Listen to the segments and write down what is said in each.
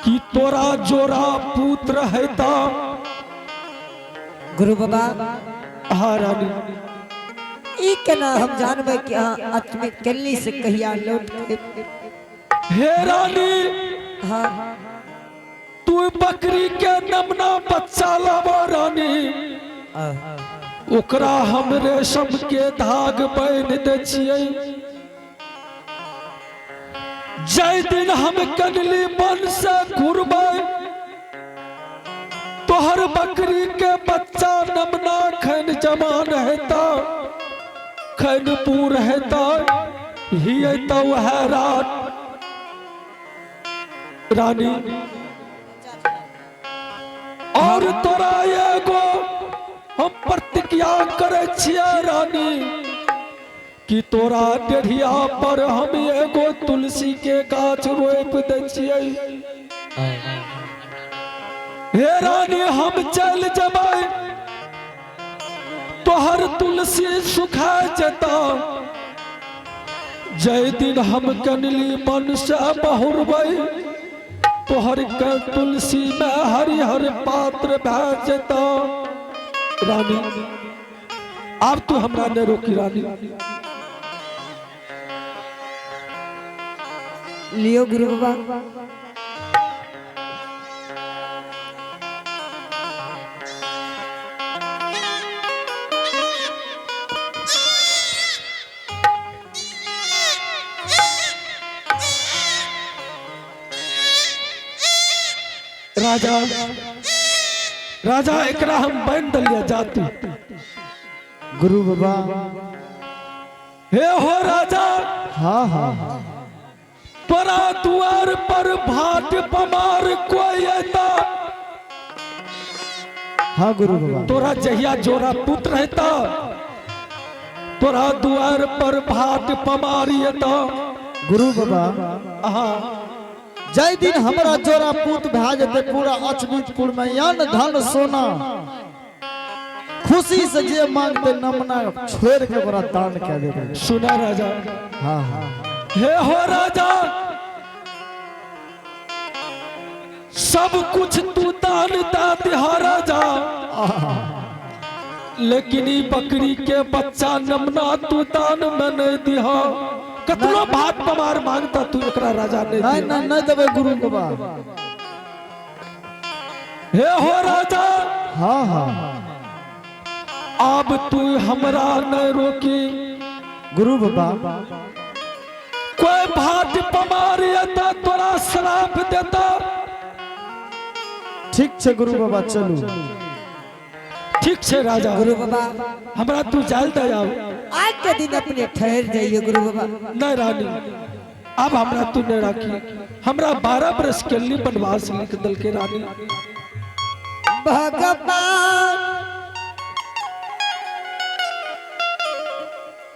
कि तोरा जोरा पुत्र हेता। गुरु बाबा, हाँ रानी। ई केना हम जानबै कि अहाँ अचमित केलनी से कहिया लौट के? हे रानी, हाँ। तू बकरी के नमना बच्चा लाबो रानी, ओकरा हम रेशम के धाग बान्हि दै छियै। जाहि दिन हम कनली वन से घुरबै, तोहर बकरी के बच्चा नमना खैन जवान हेता, खैन बूढ़ हेता, हियता वह रात रानी। और तोरा एगो हम प्रतिज्ञा करै छियै रानी, कि तोरा डेढ़िया पर हम एगो तुलसी के गाछ रोपि दै छियै। हे रानी, हम चल जेबै, तोहर तुलसी सुखा जेता। जय दिन हम कनली मन से बहुरबै, तोहर के तुलसी में हरिहर पात्र भए जेता। रानी, आब तू हमरा नहीं रोकी रानी। लियो गुरु बाबा। राजा, राजा, एकरा हम बान्हि देलियै, जा तू। गुरु बाबा। हे हो राजा। हाँ हाँ। तोरा दुआर पर भाट पमार कोई अयता। हाँ गुरु बाबा। तोरा जहिया जोड़ा पुत्र रहता, तोरा दुआर पर भाट पमार अयता। गुरु बाबा। हाँ। जय दिन हमरा जोड़ा पूत भए जेतै, पूरा अचमितपुर में अन्न धन सोना खुशी से जे मांगते नमना छोड़ के ओकरा दान कए देबै। सुना राजा। हाँ हाँ। हे हो राजा, सब कुछ तू दान दा दिहा राजा, लेकिन ई बकरी के बच्चा नमना तू दान में नहीं दिहा। कतनो भात पमार मांगता, तू एकरा राजा नहीं नहीं। दिहा। नहीं, नहीं देबै गुरु बाबा। हे हो राजा। हाँ हाँ। अब तू हमरा नहीं रोकी। गुरु बाबा। कोई भात पमार एता, तोरा श्राप देता। ठीक छै गुरु बाबा, चलू। ठीक छै राजा। गुरु बाबा। हमरा तू जाल दे जाओ। आज के दिन अपने ठहर जाइए गुरु बाबा। नहीं रानी, अब हमरा तू नहीं राखी। हमरा 12 बरस के लिए वनवास लिख दल के रानी। भगवान,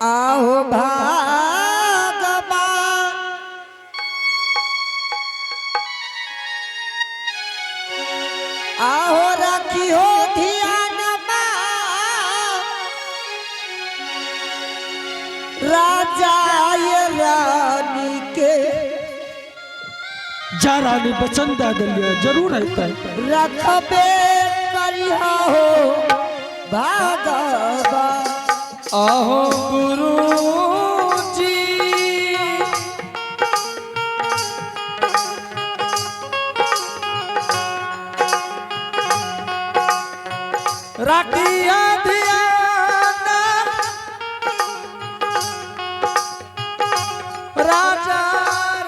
आहो भगवान, आहो रखी हो ध्यान राजा ये रानी के। जा रानी, वचन दे दिलिए, जरूर रहता है। रखबे करिहा हो भगवान। आहो गुरु जी, राखिया ध्यान राजा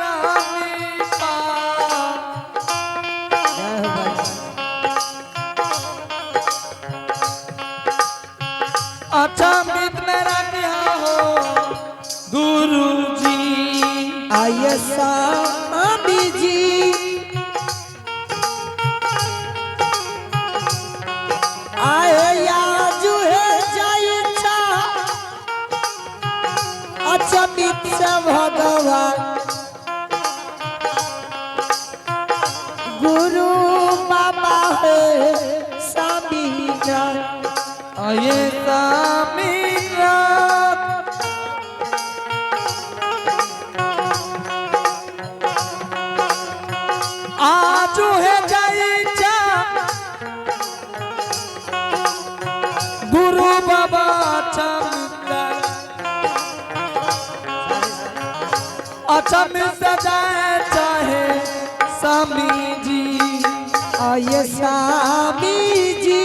रानी पा। जय हो भाई। अच्छा मित में रखिया हो गुरु जी। आइए स्वामी जी, आए याजु है जाइछा अचमित से भगवान। गुरु बाबा है स्वामी ना। आये स्वामी रात। आज अच्छा मिस जाए चाहे स्वामी जी। आइए स्वामी जी,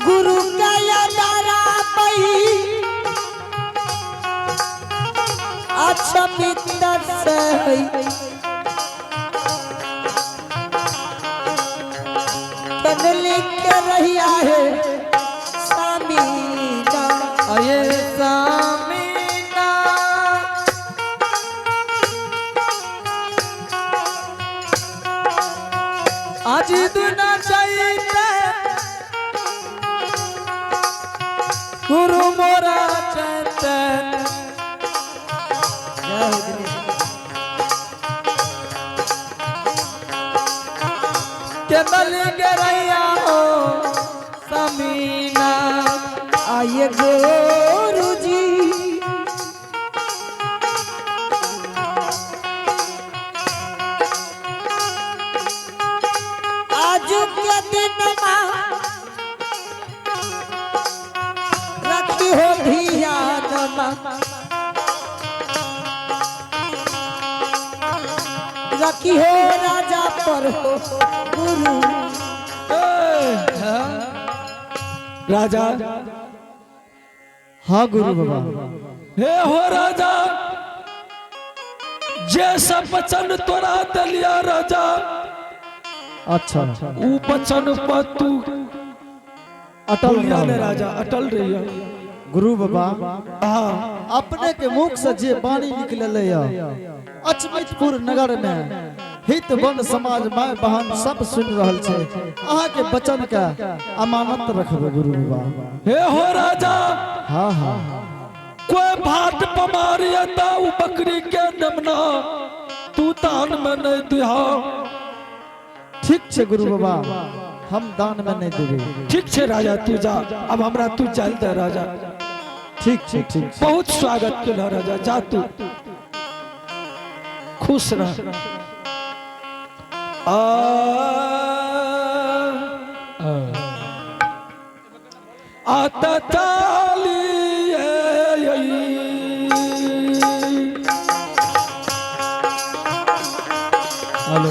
गुरु का यादारा पई अच्छा मित्र से कदली के रहिया है स्वामी ना। अये स्वामी ना। आज दुना चाहिए गुरु मोरा चैतन। जय हो दिनेश। के बल गरैया हो समीना। आइए गुरु जी, आज के दिन माँ रखी हो ध्यान माँ, रखी हो राजा पर हो गुरु। ए, राजा। हाँ गुरु बाबा। हे हो राजा, जे सब वचन तोरा दलिया राजा, अच्छा। ऊ वचन पर तू अटल बोलिया ने रहो। राजा, अटल रहिया। गुरु बाबा, हाँ। अपने के मुख से जे वाणी निकलले अचमितपुर नगर में हित वन समाज माय बहन सब सुन रहल छै। अहाँ के वचन के अमानत रखबे गुरु बाबा। हे हो राजा, हाँ हाँ। कोई भाट पमारी ता ऊ बकरी के नमना तू दान में नहीं दिहा। ठीक छै गुरु बाबा, हम दान में नहीं देबे। ठीक छै राजा, तू जा, अब हमरा तू चल दे राजा। ठीक छै, ठीक छै। बहुत स्वागत केल राजा, जा तू खुश रह। आ आता चालिए। हेलो।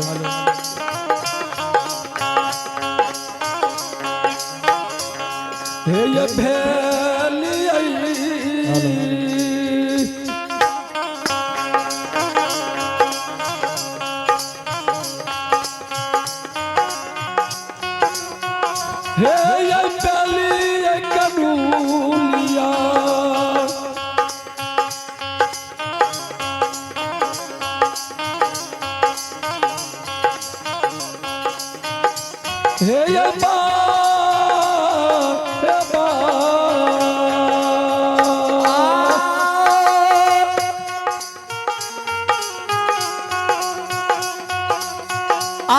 हे ये भेलिए। हे ये भेलिए कनूलिया। हे ये बा, हे बा। आ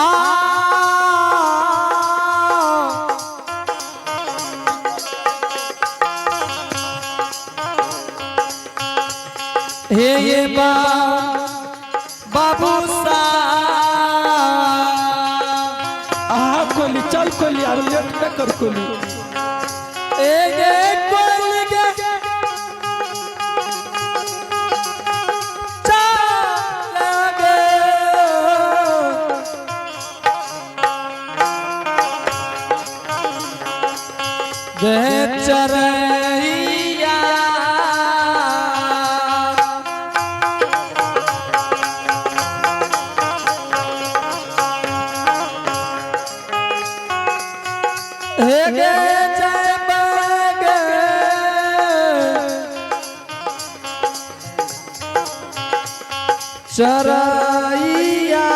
हे ये बा बाबू सा। आहा कोली, चल कोली, आर लेट न कर कोली। ए गे कोल गे चल गे। गे चरैया हे गे जय बगे चरैया।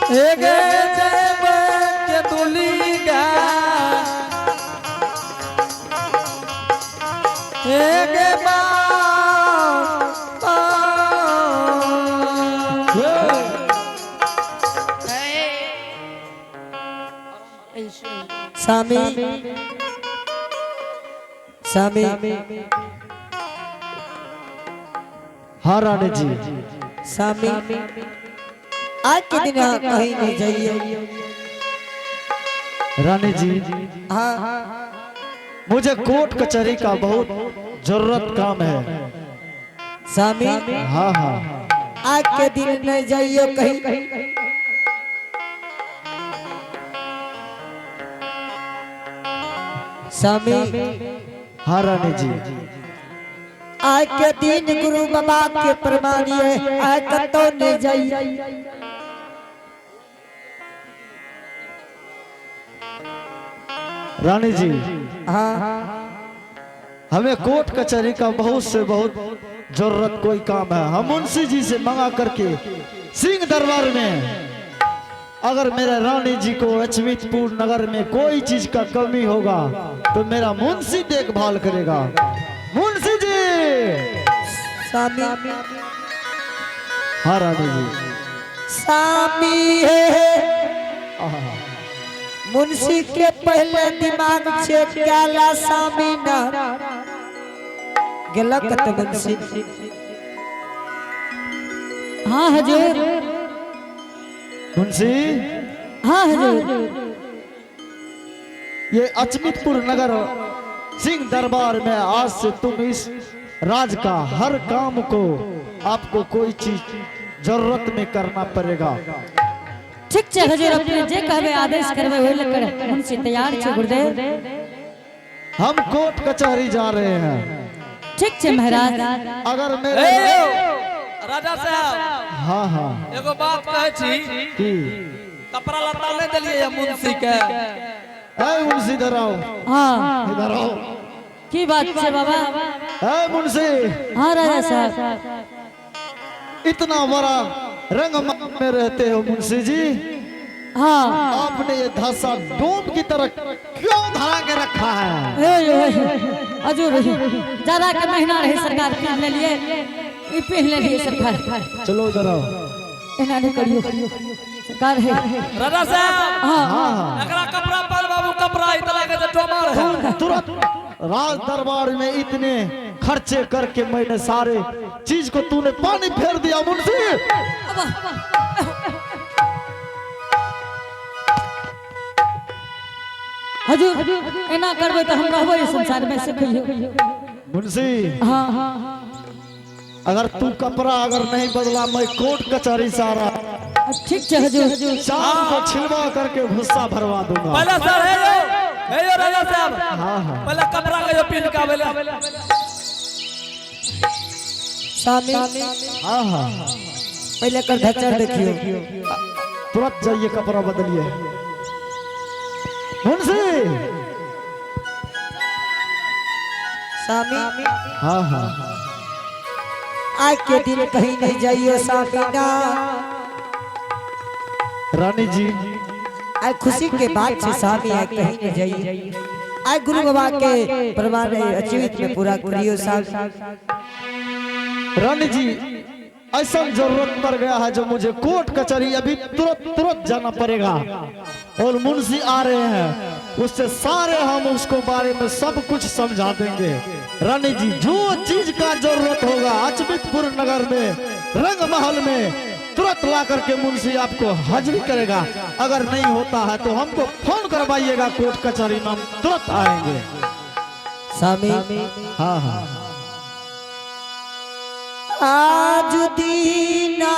हे गे जय बगे दुली गा हे गे बा हे स्वामी, स्वामी। हाँ रानी जी। स्वामी, आज के दिन अहाँ कहीं नहीं जाइए। रानी जी, हाँ। मुझे कोर्ट कचहरी का बहुत जरूरत काम है। स्वामी। हाँ हाँ। आज के दिन नहीं जाइए कहीं। स्वामी। हाँ रानी जी। आज के दिन गुरु बाबा के प्रमाण है, आज कतौ नहीं जाइए। रानी जी। हाँ। हमें कोर्ट कचहरी का बहुत से बहुत जरूरत कोई काम है। हम मुंशी जी से मंगा करके सिंह दरबार में, अगर मेरे रानी जी को अचमितपुर नगर में कोई चीज का कमी होगा तो मेरा मुंशी देखभाल करेगा। मुंशी जी। स्वामी। हाँ रानी जी। स्वामी है। आहा। मुंशी के पहले दिमाग चेक कैला स्वामी ना गेलक त मुंशी। हाँ हजूर। मुंशी। हाँ हजूर। ये अचमितपुर नगर सिंह दरबार में आज से तुम इस राज का हर काम को आपको कोई चीज जरूरत में करना पड़ेगा। ठीक छै हजूर, अपने जे कहबे आदेश करबे ओहि लए कर मुंशी तैयार छै गुरुदेव। हम कोर्ट कचहरी जा रहे हैं। ठीक छै महाराज। अगर मेरे ए यौ, राजा साहब। हाँ हाँ। एगो बात कहै छी। की? कपड़ा लत्ता नहीं देलियै या मुंशी के? ए मुंशी, इधर आओ। हाँ। इधर आओ। की बात छै बाबा? ए मुंशी। हाँ राजा साहब। इतना बड़ा रंग में रहते हो मुंशी जी। हाँ। आपने ये धासा डोम की तरह क्यों धरा के रखा है? हे हे हजूर, जाड़ा के महीना रहे सरकार, पहन लेलिए, ई पहन लेलिए सरकार। चलो इधर आओ। एना नहीं करियो सरकार है। राजा साहब। हाँ। हाँ हाँ। एकरा कपड़ा पर बाबू, कपड़ा इतना के जे टोमर है। तुरंत राज दरबार में इतने खर्चे करके मैंने सारे चीज को तूने पानी फेर दिया मुंशी। हजूर, एना करबै तऽ हम रहबै एहि संसार में से कहियो? मुंशी। हाँ। अगर तू कपड़ा अगर नहीं बदला, मैं कोर्ट कचहरी से आ रहा। ठीक छै हजूर। शाम को छिलवा करके भुस्सा भरवा दूंगा। पहले सर, हे यौ, हे यौ राजा साहब। हाँ हाँ। पहले कपड़ा के जो पिन के आवेला। स्वामी। हाँ हाँ। पहले कर धचर देखियो। तुरंत जाइए, कपड़ा बदलिए मुंशी। स्वामी। हाँ हाँ। आज के दिन कहीं नहीं जाइए स्वामी ना। रानी जी। आज खुशी के बात से स्वामी, आज कहीं नहीं जाइए। आज गुरु बाबा के प्रमाण अचीवित में पूरा करियो साहब। रानी जी, ऐसा जरूरत पड़ गया है जो मुझे कोर्ट कचहरी अभी तुरंत तुरंत जाना पड़ेगा और मुंशी आ रहे हैं, उससे सारे हम उसको बारे में सब कुछ समझा देंगे। रानी जी, जो चीज का जरूरत होगा अचमितपुर नगर में रंग महल में तुरंत ला करके मुंशी आपको हाजिर करेगा। अगर नहीं होता है तो हमको फोन करवाइएगा कोर्ट कचहरी में, हम तुरंत आएंगे। स्वामी। हाँ हाँ। आज दीना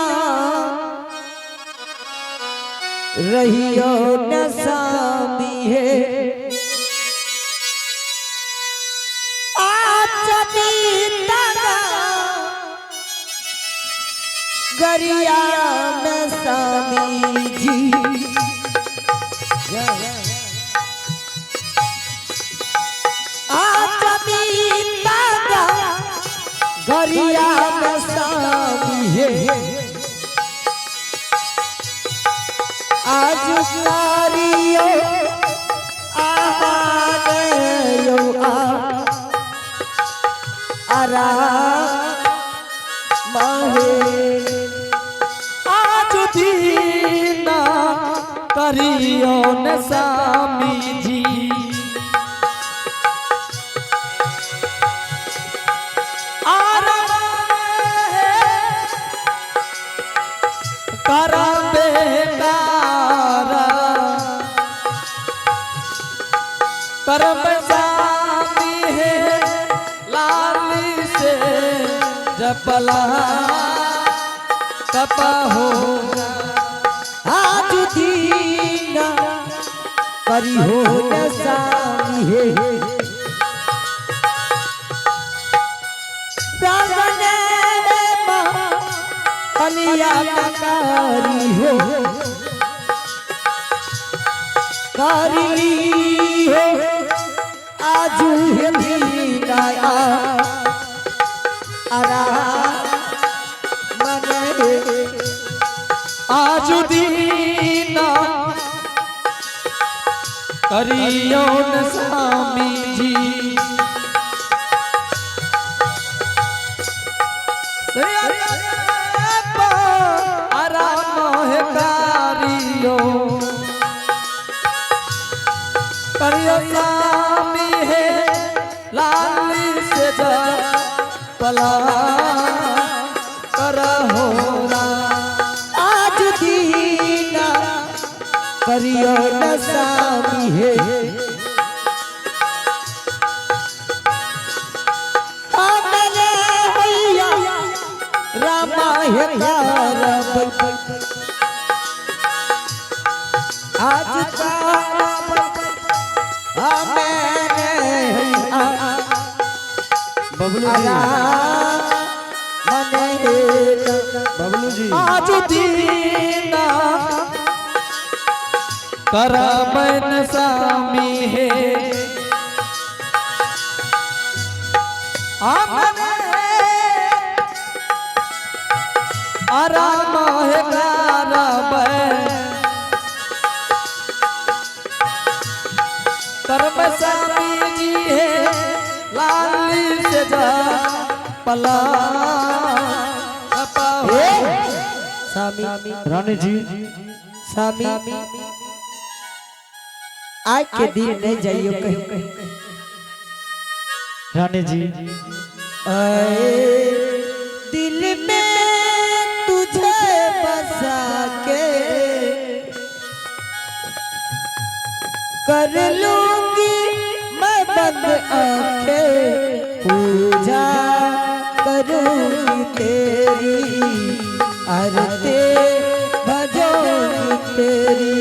रहियो न सामी है, आज बीता गरिया में स्वामी जी, आज बीता गरिया में स्वामी है, आज सारियो आहान यो आ आरा माहे। आज दीना करियो न स्वामी जी, आराम करबे। कर्म स्वामी है लाली से जपला तपा हो आज दीना करी हो न सामी हे प्रांगण में कलिया कारी हो कारी हो आज हे दीना आरा मन आज दीना करियो न स्वामी जी आराम है कारियो करियो स्वामी है लाली से जा पला करहो राम। आज दीना करियो न सामी हे हमरे हैया रामा हे करब आज करब हमरे हैया बबलू जी मन हे बबलू जी आज दीना करमन स्वामी है आमन आराम है करम कर्म स्वामी जी है लाली से जा पला अपा हो। स्वामी रानी जी स्वामी आज के दिन नहीं जाइयो कहीं रानी जी आए दिल में तुझे बसा के कर लूंगी मैं बंद आंखें पूजा करूंगी तेरी आरती भजूंगी तेरी।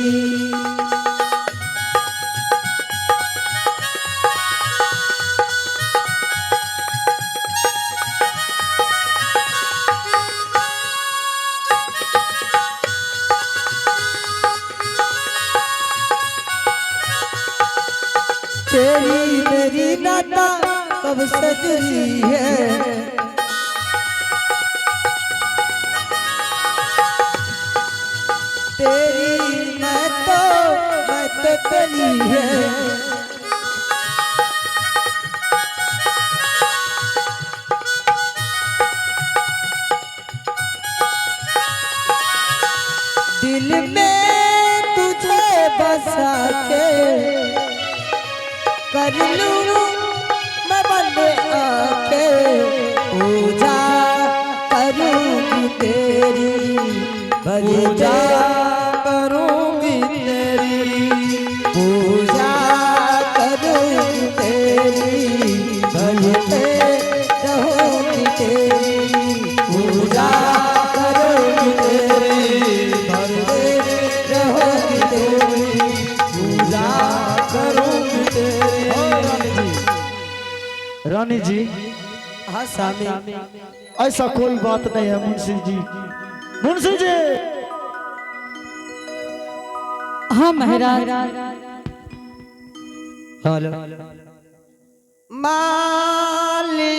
तेरी मेरी नाता कब सजरी है तेरी मैं तो कली है दिल में तुझे बसा के कर लूं मैं बंद आंखें पूजा करूंगी तेरी पूजा पूजा करूंगी तेरी पूजा करूंगी तेरी भजते रहूंगी तेरी पूजा करूंगी तेरी भजते रहूंगी तेरी पूजा करूंगी तेरी रानी जी हाँ स्वामी ऐसा कोई बात नहीं है मुंशी जी मुंशी जी हाँ महाराज हेलो माली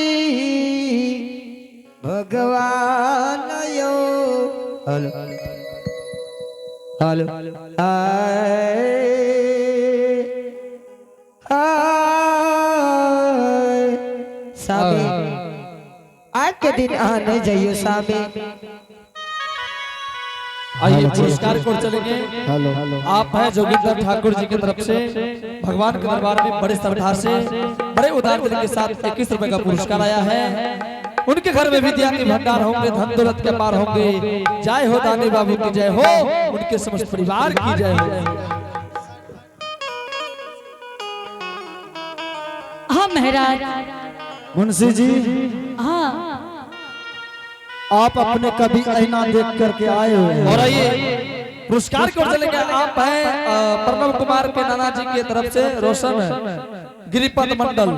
भगवान यो हेलो हेलो आए आए सामी आज के दिन आ नहीं जाइयो सामी आइए पुरस्कार को चलेंगे। हेलो हेलो आप हैं जोगिंदर ठाकुर जी की तरफ से भगवान के दरबार में बड़े श्रद्धा से बड़े उदार दिल के साथ 21 रुपए का पुरस्कार आया है। उनके घर में विद्या के भंडार होंगे, धन दौलत के पार होंगे। जय हो दानी बाबू की जय हो, उनके समस्त परिवार की जय हो। हाँ महाराज। मुंशी जी, हाँ। आप अपने कभी आईना देख करके आए हुए हैं? और आइए, पुरस्कार की ओर से लेकर आप हैं प्रणव कुमार के नाना जी की तरफ से रोशन गिरिपद मंडल,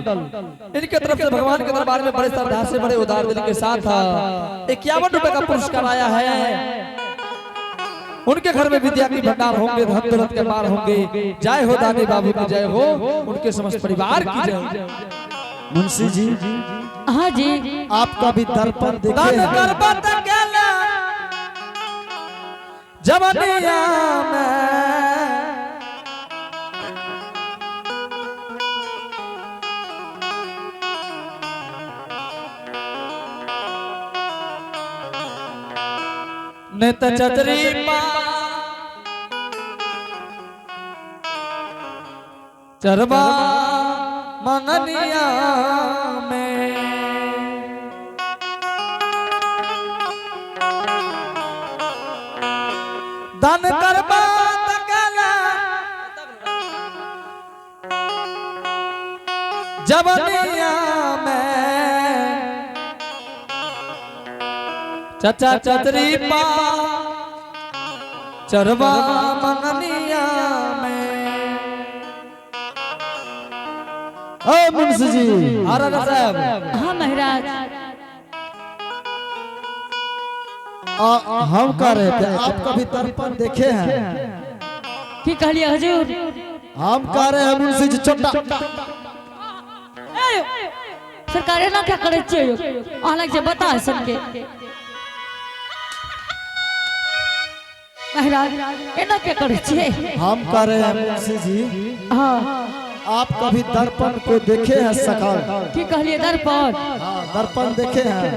इनके तरफ से भगवान के दरबार में बड़े श्रद्धा से बड़े उदार दिल के साथ 51 रुपए का पुरस्कार आया है। उनके घर में विद्या की भंडार होंगे, धन दौलत के मार होंगे। जय हो दानी बाबू की जय हो, उनके समस्त परिवार की जय हो। मुंशी जी। हाँ जी। आपका भी दर्पण देखे दान हैं? करबत गेला जवनिया में, नित चतरी पा चरवा मंगनिया में। दान करबा तकला जवनिया में, चचा चतरी पा चरवा मंगनिया में। ओ मुंशी जी। हाँ राजा साहब। हाँ महाराज। हम कह रहे थे, आप कभी दर्पण देखे हैं? की कहलिए हजूर? हम कह रहे हैं मुंशी जी, छोटा ए, सरकार एना क्या करै छियै यौ? अहाँ लग जे बता सबके महाराज, एना क्या करै छियै? हम कह रहे हैं मुंशी जी, हाँ। आप कभी दर्पण को देखे हैं सकाल? की कहलिए, दर्पण? हाँ, दर्पण देखे हैं?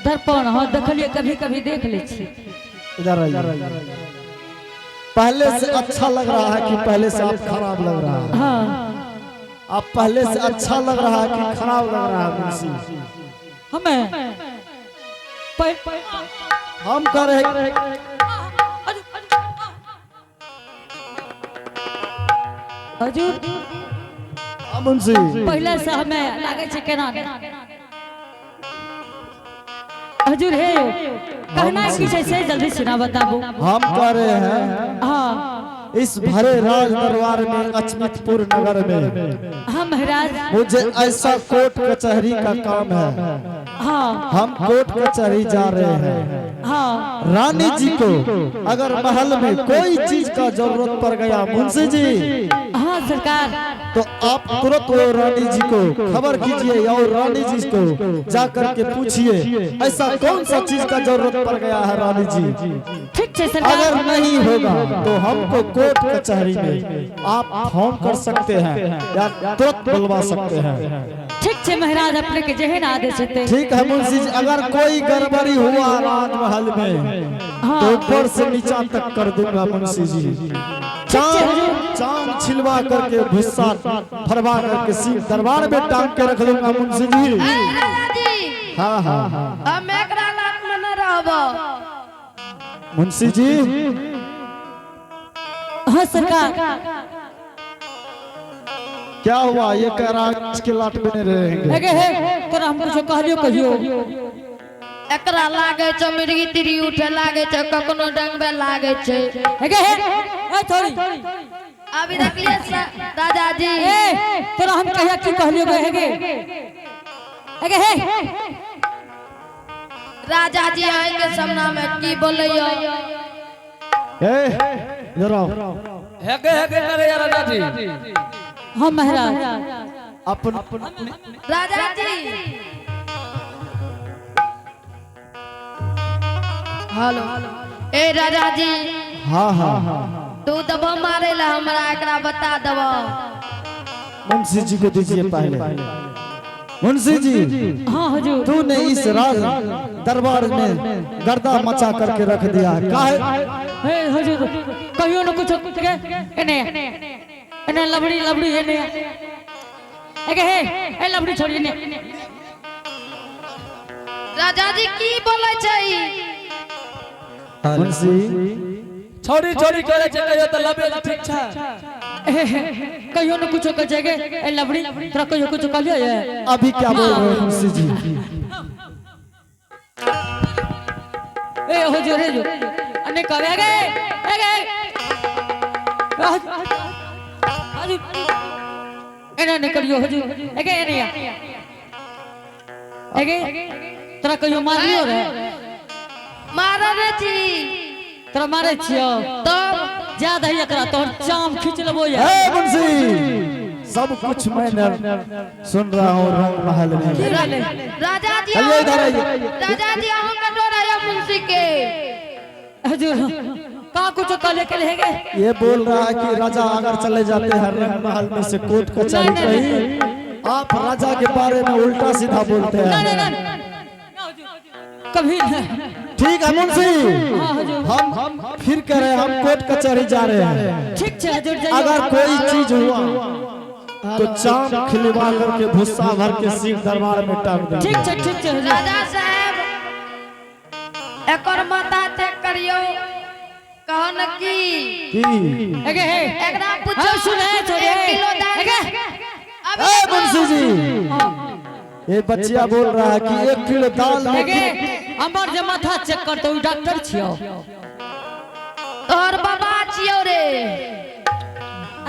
दर्पण, हाँ, देखलिए, कभी कभी देख लै छी। इधर आइए। पहले से अच्छा लग रहा है कि पहले से आप खराब लग रहा है? हाँ। आप पहले से अच्छा लग रहा है कि खराब लग रहा है मुंशी? हमें हम कह रहे हैं हजूर। हाँ, मुंशी। पहले से हमें लागै छै केना ने। हजूर, हे कहना की छै से जल्दी सुना बताबू। हम कह रहे हैं, हाँ। इस भरे राज दरबार में, अचमितपुर नगर में, हाँ महाराज। मुझे ऐसा कोर्ट कचहरी का काम है। हाँ। हम कोर्ट कचहरी जा रहे हैं। हाँ। रानी जी को अगर महल में कोई चीज का जरूरत पड़ गया मुंशी जी, हाँ सरकार। तो आप तुरंत वो रानी जी को खबर कीजिए और रानी जी को जा करके पूछिए, ऐसा कौन सा चीज का जरूरत पड़ गया है रानी जी। ठीक छै सरकार। अगर नहीं होगा तो हमको कोर्ट कचहरी में आप फोन कर सकते हैं या तुरंत बुलवा सकते हैं। ठीक छै महाराज, अपने के जेहन आदेश हेतै। ठीक है मुंशी जी, अगर कोई गड़बड़ी हुआ राजमहल में, हाँ। तो ऊपर से नीचा तक कर दूंगा मुंशी जी। चांद चांद छिलवा करके, भुस्सा फरवा करके सिंह दरबार में टांग के रख दूंगा मुंशी जी। ए, राजा जी। हाँ हाँ हम एकरा लात में न रहब। मुंशी जी। हाँ सरकार। क्या हुआ? ये कह रहा है इसके लाट में नहीं रहेंगे। हेगे हे, तोरा हम कुछो कहलियो कहियो? एकरा लागे छै मिर्गी तिरी उठे लागे छै, कखनो डंगबे लागे छै। हेगे हे, ए थोड़ी। अभी देखलिए राजा जी। ए, तोरा हम कहिया की कहलियो गे? हेगे हेगे हे। राजा जी, अहीं के सामना में की बोलैयो? ए, इधर आओ। हेगे हेगे करे यार राजा जी। हाँ महाराज। अपन राजा जी, हेलो, ए राजा जी। हाँ हाँ तू दबो मारे ला हमरा, एकरा बता दबो। मुंशी जी को दीजिए पहले। मुंशी जी। हाँ हुजूर। तूने इस राज दरबार में गर्दा मचा करके रख दिया है, काहे? हे हुजूर, कहियो न कुछो के एने एने लबड़ी लबड़ी एने एगे हे, ए लबड़ी छोड़ी एने। राजा जी, की बोलै छै ई? मुंशी। छौड़ी छौड़ी करे छै कहियो तऽ लबे जे ठीक छै। कहियो न कुछो कहे छै गे। ए लबड़ी, तोरा कहियो कुछो कहलियो ये? अभी क्या बोल रहे हो मुंशी जी? ए हुजूर, हुजूर अने कहबे गे, ए गे हुजूर, एना नहीं करियो हुजूर। ए गे, एने आ। ए गे, तोरा कहियो मारलियो रे? मारे रे छी। तोरा मारे छियो? तब। जा दही एकरा, तोहर चाम खींच लेबो ये। ए मुंशी, सब कुछ मैं सुन रहा हूँ रंग महल में। की भेलै? राजा जी। चलिए इधर आइए। राजा जी, अहूँ के डर है मुंशी के। हुजूर, का कुछ कहले के लेगे? ये बोल रहा है कि राजा अगर चले जाते हैं रंग महल में से कोर्ट कचहरी नहीं, नहीं, कहीं, आप राजा के बारे में उल्टा सीधा बोलते ना हैं। ना ना, कभी नहीं। ठीक है मुंशी। हाँ हुजूर। हम फिर कह रहे हैं, हम कोर्ट कचहरी जा रहे हैं। ठीक छै हुजूर, जाइयो। अगर कोई चीज हुआ तो चाम खिलवा करके भुस्सा भर के सिंह दरबार में टांग देंगे। ठीक छै, ठीक छै हुजूर। राजा साहेब, एकर माथा चेक करियो, कहो न की। की? एगे हे। एकरा पूछो। हाँ, सुन है छोड़े। 1 किलो दाल। एगे। अभी। ए मुंशी जी, ये बच्चिया बोल रहा है कि 1 किलो दाल में एगे, हमर जे माथा चेक करतो उ डॉक्टर छियो? तोहर बाबा छियौ रे।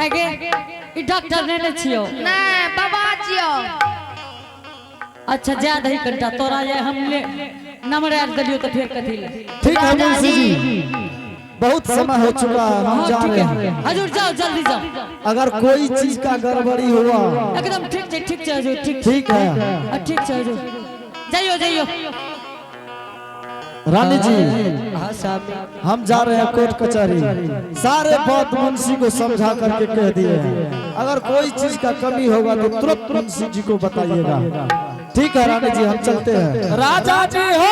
एगे, ई डॉक्टर नै ने छियो? नहीं, बाबा छियौ। अच्छा, जा दही कनिटा। तोरा ये हम ले नंबर आर देलियो तऽ फेर कथी ले? ठीक है मुंशी जी, बहुत समय हो चुका है, हम हाँ जा ठीक रहे है। हैं। हजूर, जाओ, जल्दी जाओ। अगर कोई चीज का गड़बड़ी हुआ। एकदम ठीक छै, ठीक छै हजूर, ठीक छै। ठीक है। हाँ, ठीक छै हजूर, जाइयो, जाइयो। रानी जी। हाँ साहब। हम जा रहे हैं कोर्ट कचहरी। सारे बात मुंशी को समझा करके कह दिए हैं। अगर कोई चीज का कमी होगा तो तुरंत मुंशी जी को बताइएगा। ठीक है रानी जी, हम चलते हैं। राजा जी हो।